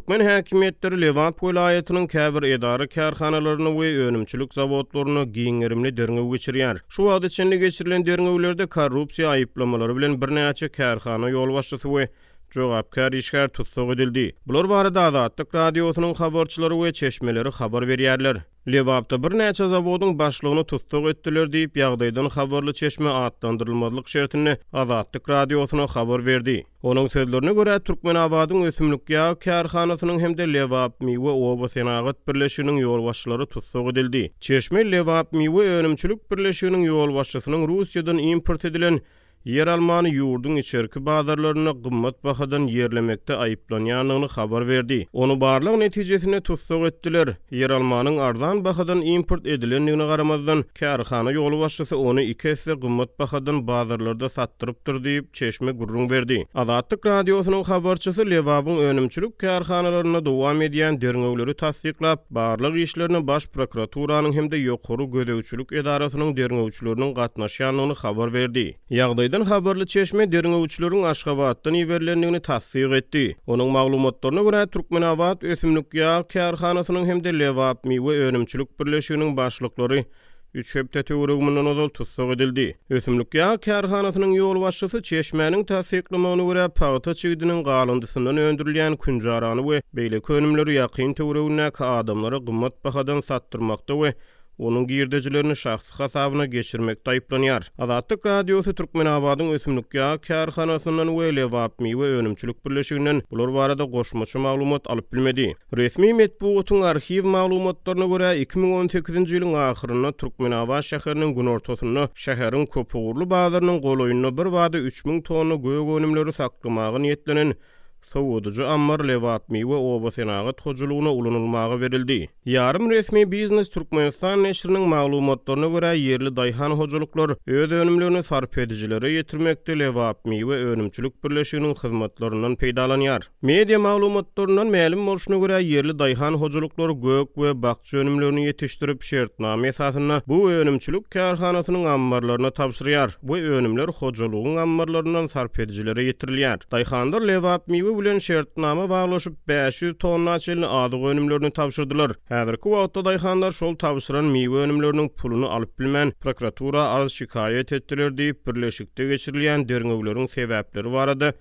Türkmen häkimiýetleri Lebap welaýatynyň käbir edara-kärhanalarynda we önümçilik zawodlarynda giň gerimli derňew geçirýär. Şu wagta çenli geçirilen derňewlerde korrupsiýa aýyplamalary bilen birnäçe kärhana ýolbaşçysy we jogapkär işgär tussag edildi. Bular barada Azatlyk Radiosynyň habarçylary we çeşmeleri habar berýärler. Lebapda birnäçe zawodyň başlygyny tussag etdiler diýip, ýagdaýdan habarly çeşme atlandyrylmazlyk şertinde Azatlyk Radiosyna habar berdi. Onuň sözlerine görä, Türkmenabadyň ösümlik ýag kärhanasynyň hem-de Lebapmiwe obasenagat birleşiginiň ýolbaşçylary tussag edildi. Çeşme Lebapmiwe önümçilik birleşiginiň ýolbaşçysynyň Russiýadan import edilen Ýeralmany ýurduň içerki bazarlarynda gymmat bahadan ýerlemekde aýyplanýandygyny habar berdi. Ony barlag netijesinde tussag etdiler. Ýeralmanyň arzan bahadan import edilendigine garamazdan, kärhana ýolbaşçysy ony iki esse gymmat bahadan bazarlarda satdyrypdyr diýip, çeşme gürrüň berdi. Azatlyk Radiosynyň habarçysy Lebabyň önümçilik kärhanalarynda dowam edýän derňewleri tassyklap, barlag işlerine Baş prokuraturanyň hem-de Ýokary gözegçilik edarasynyň derňewçileriniň gatnaşýandygyny habar berdi. Ýagdaýdan habarly çeşme derňewçileriň Aşgabatdan iberilendigini tassyk etdi. Onuň maglumatlaryna görä, Türkmenabat ösümlik ýag kärhanasynyň hem-de Lebapmiwe önümçilik birleşiginiň başlyklary üç hepde töweregi mundan ozal tussag edildi. Ösümlik ýag kärhanasynyň ýolbaşçysy çeşmäniň tassyklamagyna görä, pagta çigidiniň galyndysyndan öndürilýän künjarany we beýleki önümleri ýakyn töweregindäki adamlara gymmat bahadan satdyrmakda we onuň girdejilerini şahsy hasabyna geçirmekde aýyplanýar. Azatlyk Radiosy Türkmenabadyň ösümlik ýag kärhanasyndan we Lebapmiwe önümçilik birleşiginden bular barada goşmaça maglumat alyp bilmedi. Resmi metbugatyň arhiw maglumatlaryna görä, 2018-nji ýylyň ahyrynda Türkmenabat şäheriniň günortasynda, şäheriň köpugurly bazarynyň golaýynda birbada 3000 tonna gök önümleri saklamaga niýetlenen sowadyjy ammar Lebapmiwe obasenagat hojalygyna ulanylmaga berildi. Ýarym resmi Biznes Türkmenistan neşiriniň maglumatlaryna görä, ýerli daýhan hojalyklar öz önümlerini sarp edijilere ýetirmekde Lebapmiwe önümçilik birleşiginiň hyzmatlaryndan peýdalanýar. Media maglumatlaryndan mälim bolşuna görä, ýerli daýhan hojalyklary gök we bakja önümlerini ýetişdirip, şertnama esasynda bu önümçilik kärhanasynyň ammarlaryna tabşyrýar we önümler hojalygyň ammarlaryndan sarp edijilere ýetirilýär. Daýhanlar Lebapmiwe bilen şertnama baglaşyp, 500 tonna çenli azyk önümlerini tabşyrdylar. Häzirki wagtda daýhanlar şol tabşyran miwe önümleriniň puluny alyp bilmän, prokuratura arz-şikaýat etdiler diýip, birleşikde geçirilýän derňewleriň sebäpleri barada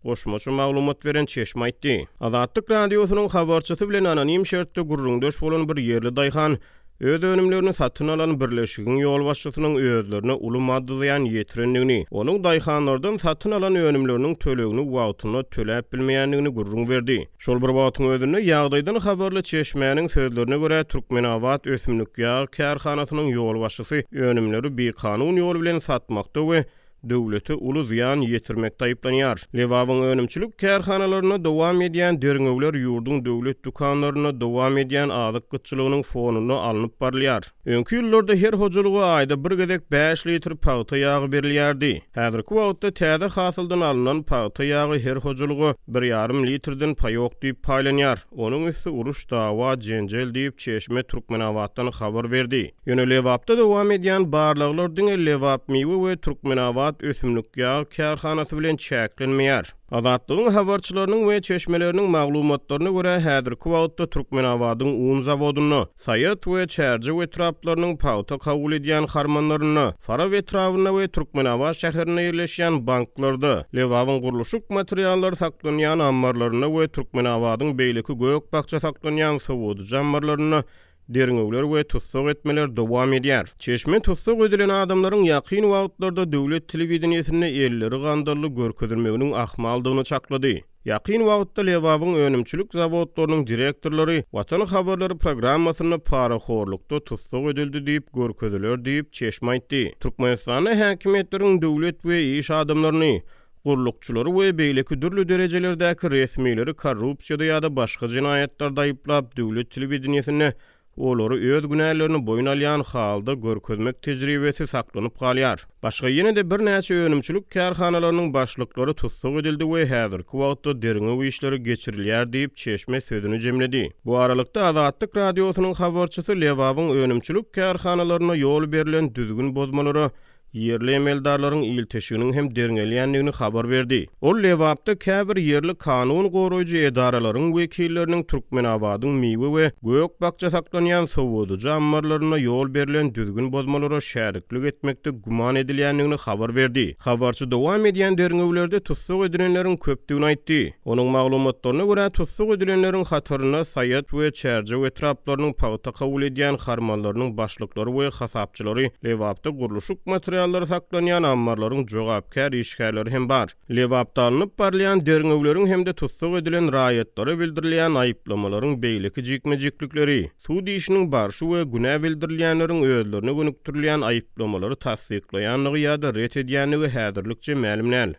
goşmaça maglumat beren çeşme aýtdy. Azatlyk Radiosynyň habarçysy bilen anonim şertde gürrüňdeş bolan bir ýerli daýhan öz önümlerini satyn alan birleşigiň ýolbaşçysynyň özlerine uly maddy zyýan ýetirendigini, onuň daýhanlardan satyn alan önümleriniň tölegini wagtynda töläp bilmeýändigini gürrüň berdi. Şol bir wagtyň özünde, ýagdaýdan habarly çeşmäniň sözlerine görä, Türkmenabat ösümlik ýag kärhanasynyň ýolbaşçysy önümleri bikanun ýol bilen satmakda we döwlete uly zyýan ýetirmekde aýyplanýar. Lebabyň önümçilik kärhanalarynda dowam edýän derňewler ýurduň döwlet dükanlarynda dowam edýän azyk gytçylygynyň fonunda alnyp barylýar. Öňki ýyllarda her hojalyga aýda bir gezek bäş litr pagta ýagy berilýärdi. Häzirki wagtda täze hasyldan alnan pagta ýagy her hojalyga bir ýarym litrden paýok diýip paýlanýar. Onuň üsti uruş, dawa, jenjel diýip, çeşme Türkmenabatdan habar berdi. Ýöne Lebapda dowam edýän barlaglar diňe Lebapmiwe we Türkmenabat ösümlik ýag kärhanasy bilen çäklenmeýär. Azatlygyň habarçylarynyň we çeşmeleriniň maglumatlaryna görä, häzirki wagtda Türkmenabadyň un zawodynda, Saýat we Çärjew etraplarynyň pagta kabul edýän harmanlarynda, Farap etrabynda we Türkmenabat şäherinde ýerleşýän banklarda, Lebabyň gurluşyk materiallary saklanýan ammarlarynda we Türkmenabadyň beýleki gök-bakja saklanýan sowadyjy ammarlarynda Derňewler we tussag etmeler dowam edýär. Çeşme tussag edilen adamlaryň ýakyn wagtlarda döwlet telewideniýesinde elleri gandally görkezilmeginiň ahmaldygyny çaklady. Ýakyn wagtda Lebabyň önümçilik zawodlarynyň direktorlary Watan habarlary programmasynda parahorlukda tussag edildi diýip görkeziler diýip, çeşme aýtdy. Türkmenistanda häkimiýetleriň döwlet we iş adamlaryny, gullukçylary we beýleki dürli derejelerdäki resmileri korrupsiýada ýa-da başga jenaýatlarda aýyplap, döwlet telewideniýesinde olary öz günälerini boýun alýan halda görkezmek tejribesi saklanyp galýar. Başga ýene-de birnäçe önümçilik kärhanalarynyň başlyklary tussag edildi we häzirki wagtda derňew işleri geçirilýär diýip, çeşme sözüni jemledi. Bu aralykda, Azatlyk Radiosynyň habarçysy Lebabyň önümçilik kärhanalarynda ýol berlen düzgün bozmalara. ýerli emeldarlaryň ilteşiginiň hem derňelýändigini habar berdi. Ol Lebapda käbir ýerli kanun goraýjy edaralaryň wekilleriniň Türkmenabadyň miwe we gök-bakja saklanýan sowadyjy ammarlarynda ýol berlen düzgün bozmalara şäriklik etmekde güman edilýändigini habar berdi. Habarçy dowam edýän derňewlerde tussag edilenleriň köpdügini aýtdy. Onuň maglumatlaryna görä, tussag edilenleriň hatarynda Saýat we Çärjew etraplarynyň pagta kabul edýän harmanlarynyň başlyklary we hasapçylary, Lebapda gurluşyk materiallary saklanýan ammarlaryň jogapkär işgärleri hem bar. Lebapda alnyp barylýan derňewleriň hem-de tussag edilen raýatlara bildirilýän aýyplamalaryň beýleki jikme-jiklikleri, sud işiniň barşy we günä bildirilýänleriň özlerine gönükdirilýän aýyplamalary tassyklaýandygy ýa-da ret edýändigi häzirlikçe mälim däl.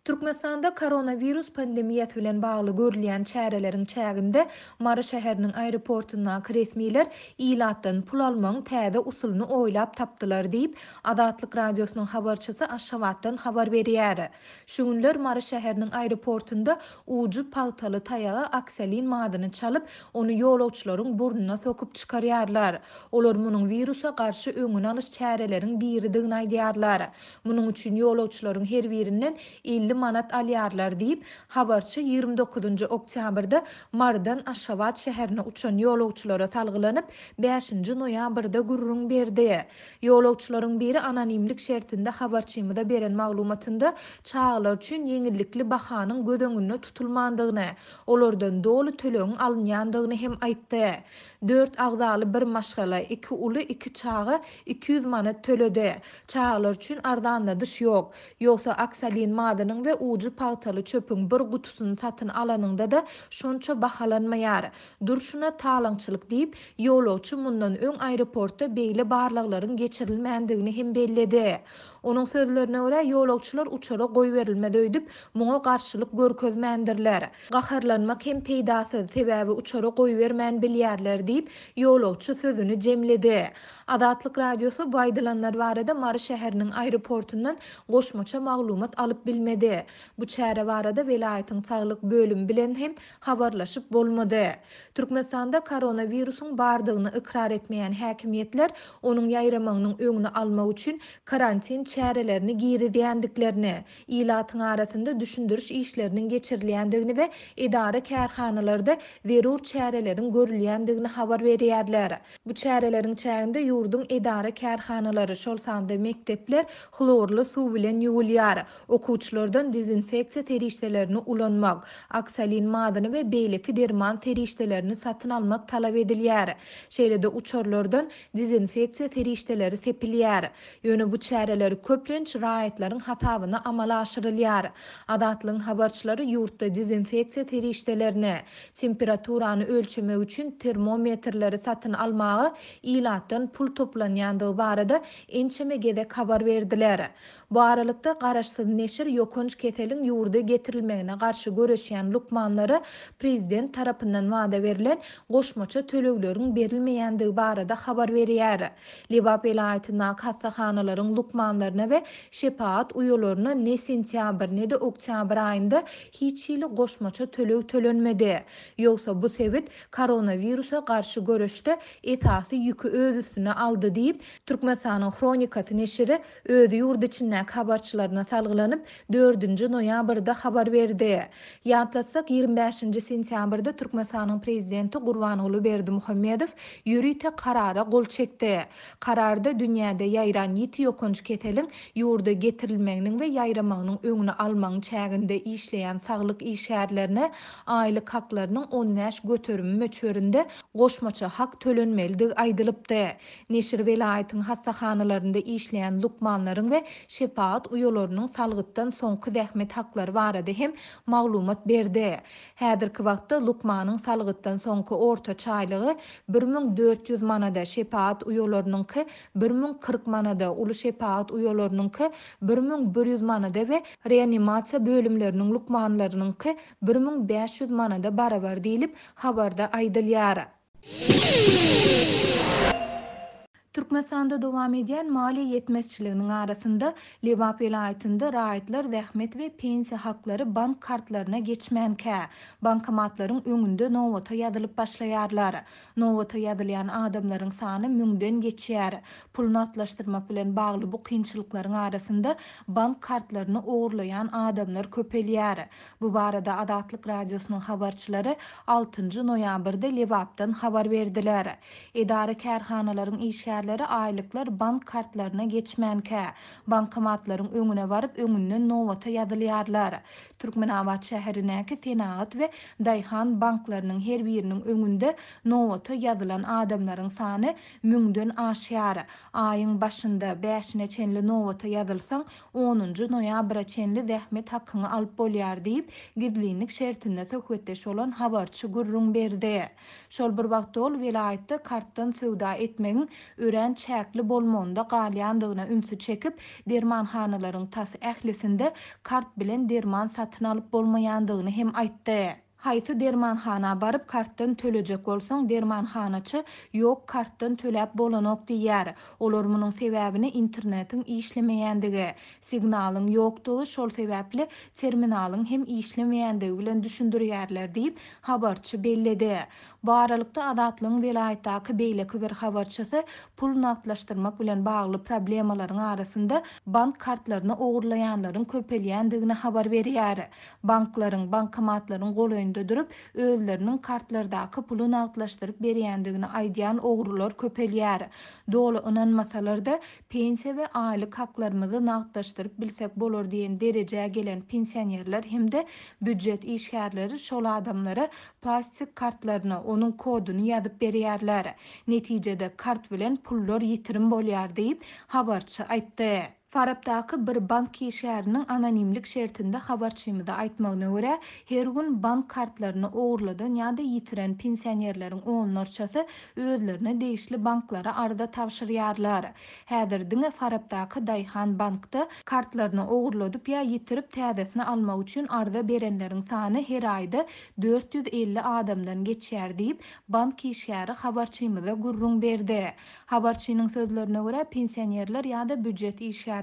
Türkmenistanda koronawirus pandemiýasy bilen bagly görülýän çäreleriň çäginde Mary şäheriniň aeroportundaky resmiler ilatdan pul almagyň täze usulyny oýlap tapdylar diýip, Azatlyk Radiosynyň habarçysy Aşgabatdan habar berýär. Şu günler Mary şäheriniň aeroportunda ujy pagtaly taýaga oksolin mazyny çalyp, ony ýolagçylaryň burnuna sokup çykarýarlar. Olar munuň wirusa garşy öňüni alyş çäreleriň biridigini aýdýarlar. Munuň üçin ýolagçylaryň her birinden 50 manat alýarlar diýip, habarçy 29-njy oktýabrda Marydan Aşgabat şäherine uçan ýolagçylara salgylanyp, bäşinji noýabrda gürrüň berdi. Ýolagçylaryň biri anonimlik şertinde habarçymyza beren maglumatynda çagalar üçin ýeňillikli bahanyň göz öňünde tutulmandygyny, olardan doly tölegiň alynýandygyny hem aýtdy. Dört agzaly bir maşgala, iki uly, iki çaga 200 manat töledi. Çagalar üçin arzanladyş ýok. Ýogsa oksolin mazynyň we ujy pagtaly çöpüň bir gutusyny satyn alanyňda-da şonça bahalanmaýar. Durşuna talaňçylyk diýip, ýolagçy mundan öň aeroportda beýle barlaglaryň geçirilmändigini hem belledi. Onuň sözlerine görä, ýolagçylar uçara goýberilmez öýdüp, muňa garşylyk görkezmändirler. Gaharlanmak hem peýdasyz, sebäbi uçara goýbermän bilýärler diýip, ýolagçy sözüni jemledi. Azatlyk Radiosy bu aýdylanlar barada Mary şäheriniň aeroportundan goşmaça maglumat alyp bilmedi. Bu çäre barada welaýatyň saglyk bölümi bilen hem habarlaşyp bolmady. Türkmenistanda koronawirusyň bardygyny ykrar etmeýän häkimiýetler onuň ýaýramagynyň öňüni almak üçin karantin çärelerini girizýändiklerini, ilatyň arasynda düşündiriş işleriniň geçirilýändigini we edara-kärhanalarda zerur çäreleriň görülýändigini habar berýärler. Bu çäreleriň çäginde ýurduň edara-kärhanalary, şol sanda mekdepler hlorly suw bilen ýuwulýar. Okuwçylardan dezinfeksiýa serişdelerini ulanmak, oksolin mazyny we beýleki derman serişdelerini satyn almak talap edilýär. Şeýle-de uçarlardan dezinfeksiýa serişdeleri sepilýär. Ýöne bu çäreler köplenç raýatlaryň hasabyna amala aşyrylýar. Azatlygyň habarçylary ýurtda dezinfeksiýa serişdelerini, temperaturany ölçemek üçin termometrleri satyn almaga ilatdan pul toplanýandygy barada ençeme gezek habar berdiler. Bu aralykda, garaşsyz neşir ýokanç keseliň ýurda getirilmegine garşy göreşýän lukmanlara prezident tarapyndan wada berlen goşmaça tölegleriň berilmeýändigi barada habar berýär. Lebap welaýatyndaky hassahanalaryň lukmanlaryna we şepagat uýalaryna ne sentýabr, ne-de oktýabr aýynda hiç hili goşmaça töleg tölenmedi. Ýogsa bu sebit koronawirusa garşy göreşde esasy ýüki öz üstüne aldy diýip, Türkmenistanyň Hronikasy neşiri öz ýurt içindäki habarçylaryna salgylanyp, dördünji noýabrda habar berdi. Ýatlatsak, 25-nji sentýabrda Türkmenistanyň Prezidenti Gurbanguly Berdimuhamedow ýörite Karara gol çekdi. Kararda dünýäde ýaýran ýiti ýokanç keseliň ýurda getirilmeginiň we ýaýramagynyň öňüni almagyň çäginde işleýän saglyk işgärlerine aýlyk haklarynyň 15 göterimi möçberinde goşmaça hak tölenmelidigi aýdylypdy. Neşir welaýatyň hassahanalarynda işleýän lukmanlaryň we şepagat uýalarynyň salgytdan soňky zähmet haklary barada hem maglumat berdi. Häzirki wagtda lukmanyň salgytdan soňky ortaça aýlygy 1400 manada, şepagat uýalarynyňky 1040 manada, uly şepagat uýalarynyňky 1100 manada we reanimasiýa bölümleriniň lukmanlarynyňky 1500 manada barabar diýlip, habarda aýdylýar. Türkmenistanda dowam edýän maliýe ýetmezçiliginiň arasynda, Lebap welaýatynda raýatlar zähmet we pensiýa haklary bank kartlaryna geçmänkä, bankomatlaryň öňünde nobata ýazylyp başlaýarlar. Nobata ýazylýan adamlaryň sany müňden geçýär. Pul nagtlaşdyrmak bilen bagly bu kynçylyklaryň arasynda bank kartlaryny ogurlaýan adamlar köpelýär. Bu barada Azatlyk Radiosynyň habarçylary altynjy noýabrda Lebapdan habar berdiler. Edara-kärhanalaryň işgärleri aýlyklar bank kartlaryna geçmänkä, bankomatlaryň öňüne baryp öňünden nobata ýazylýarlar. Türkmenabat şäherindäki Senagat we Daýhan banklarynyň her biriniň öňünde nobata ýazylan adamlaryň sany müňden aşýar. Aýyň başynda, bäşine çenli nobata ýazylsaň, onunjy noýabra çenli zähmet hakyňy alyp bolýar diýip, gizlinlik şertinde söhbetdeş bolan habarçy gürrüň berdi. Şol bir wagtda ol welaýatda kartdan söwda etmegiň örän çäkli bolmagynda galýandygyna ünsi çekip, dermanhanalaryň tas ählisinde kart bilen derman satyn alyp bolmaýandygyny hem aýtdy. Haýsy dermanhana baryp kartdan tölejek bolsaň dermanhanaçy ýok kartdan töläp bolanok diýýär. Olar munuň sebäbini internetiň işlemeýändigi, signalyň ýokdugy şol sebäpli terminalyň hem işlemeýändigi bilen düşündirýärler diýip, habarçy belledi. Bu aralykda Azatlygyň welaýatdaky beýleki bir habarçysy pul nagtlaşdyrmak bilen bagly problemalaryň arasynda bank kartlaryny ogurlaýanlaryň köpelýändigini habar berýär. Banklaryň, bankomatlaryň golaýynda durup, özleriniň kartlardaky puly nagtlaşdyryp berýändigini aýdýan ogrular köpelýär. Doly ynanmasalar-da, pensiýa we aýlyk haklarymyzy nagtlaşdyryp bilsek bolar diýen derejä gelen pensionerler hem-de býujet işgärleri şol adamlara plastik kartlaryna onuň koduny ýazyp berýärler. Netijede, kart bilen pullar ýitirim bolýar diýip, habarçy aýtdy. Farapdaky bir bank işgäriniň anonimlik şertinde habarçymyza aýtmagyna görä, her gün bank kartlaryny ogurladan ýa-da ýitiren pensionerleriň onlarçasy özlerine degişli banklara arza tabşyrýarlar. Häzir diňe Farapdaky Daýhan bankda kartlaryny ogurladyp ýa ýitirip täzesini almak üçin arza berenleriň sany her aýda 450 adamdan geçýär diýip, bank işgäri habarçymyza gürrüň berdi. Habarçynyň sözlerine görä, pensionerler ýa-da býujet işgärleri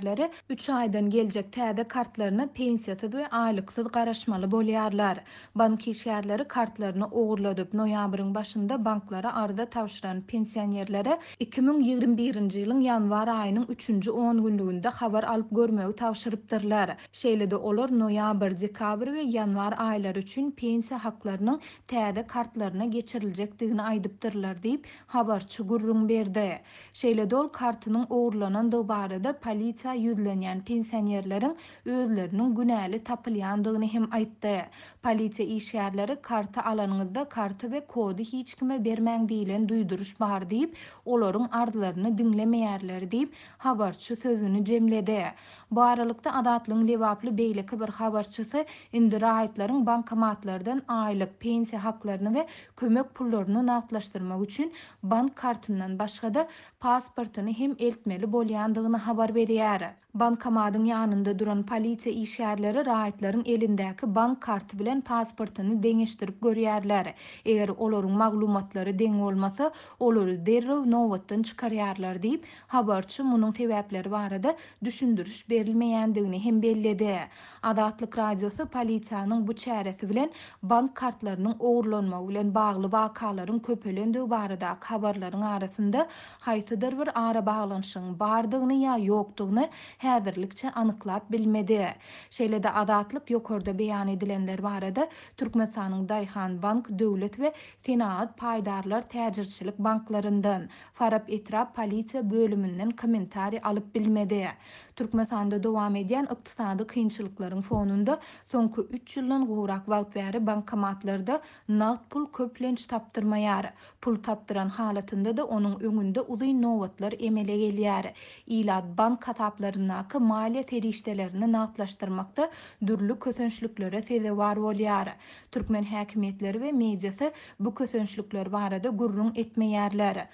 üç aýdan geljek täze kartlaryna pensiýasyz we aýlyksyz garaşmaly bolýarlar. Bank işgärleri kartlaryny ogurladyp, noýabryň başynda banklara arza tabşyran pensionerlere 2021-nji ýylyň ýanwar aýynyň üçünji on günlüginde habar alyp görmegi tabşyrypdyrlar. Şeýle-de olar noýabr, dekabr we ýanwar aýlary üçin pensiýa haklarynyň täze kartlaryna geçiriljekdigini aýdypdyrlar diýip, habarçy gürrüň berdi. Şeýle-de ol kartynyň ogurlanandygy barada polisiýa ýüzlenýän pensionerleriň özleriniň günäli tapylýandygyny hem aýtdy. Polisiýa işgärleri karty alanyňyzda karty we kody hiç kime bermäň diýlen duýduryş bar diýip, olaryň arzlaryny diňlemeýärler diýip, habarçy sözüni jemledi. Bu aralykda, Azatlygyň lebaply beýleki bir habarçysy indi raýatlaryň bankomatlardan aýlyk, pensiýa haklaryny we kömek pullaryny nagtlaşdyrmak üçin bank kartyndan başga-da, pasportyny hem eltmeli bolýandygyny habar berýär. Bankomatyň ýanynda duran polisiýa işgärleri raýatlaryň elindäki bank karty bilen pasportyny deňeşdirip görýärler. Eger olaryň maglumatlary deň bolmasa, olary derrew nobatdan çykarýarlar diýip, habarçy munuň sebäpleri barada düşündiriş berilmeýändigini hem belledi. Azatlyk Radiosy polisiýanyň bu çäresi bilen bank kartlarynyň ogurlanmagy bilen bagly wakalaryň köpelendigi baradaky habarlaryň arasynda haýsydyr bir arabaglanyşygyň bardygyny ýa ýokdugyny häzirlikçe anyklap bilmedi. Şeýle-de Azatlyk ýokarda beýan edilenler barada Türkmenistanyň Daýhan bank döwlet we Senagat paýdarlar täjirçilik banklaryndan, Farap etrap polisiýa bölüminden kommentariý alyp bilmedi. Türkmenistanda dowam edýän ykdysady kynçylyklaryň fonunda soňky üç ýyldan gowrak wagt bäri bankomatlarda nagt pul köplenç tapdyrmaýar. Pul tapdyran halatynda-da onuň öňünde uzyn nobatlar emele gelýär. Ilat bank hasaplaryndaky maliýe serişdelerini nagtlaşdyrmakda dürli kösençliklere sezewar bolýar. Türkmen häkimiýetleri we mediasy bu kösençlikler barada gürrüň etmeýärler.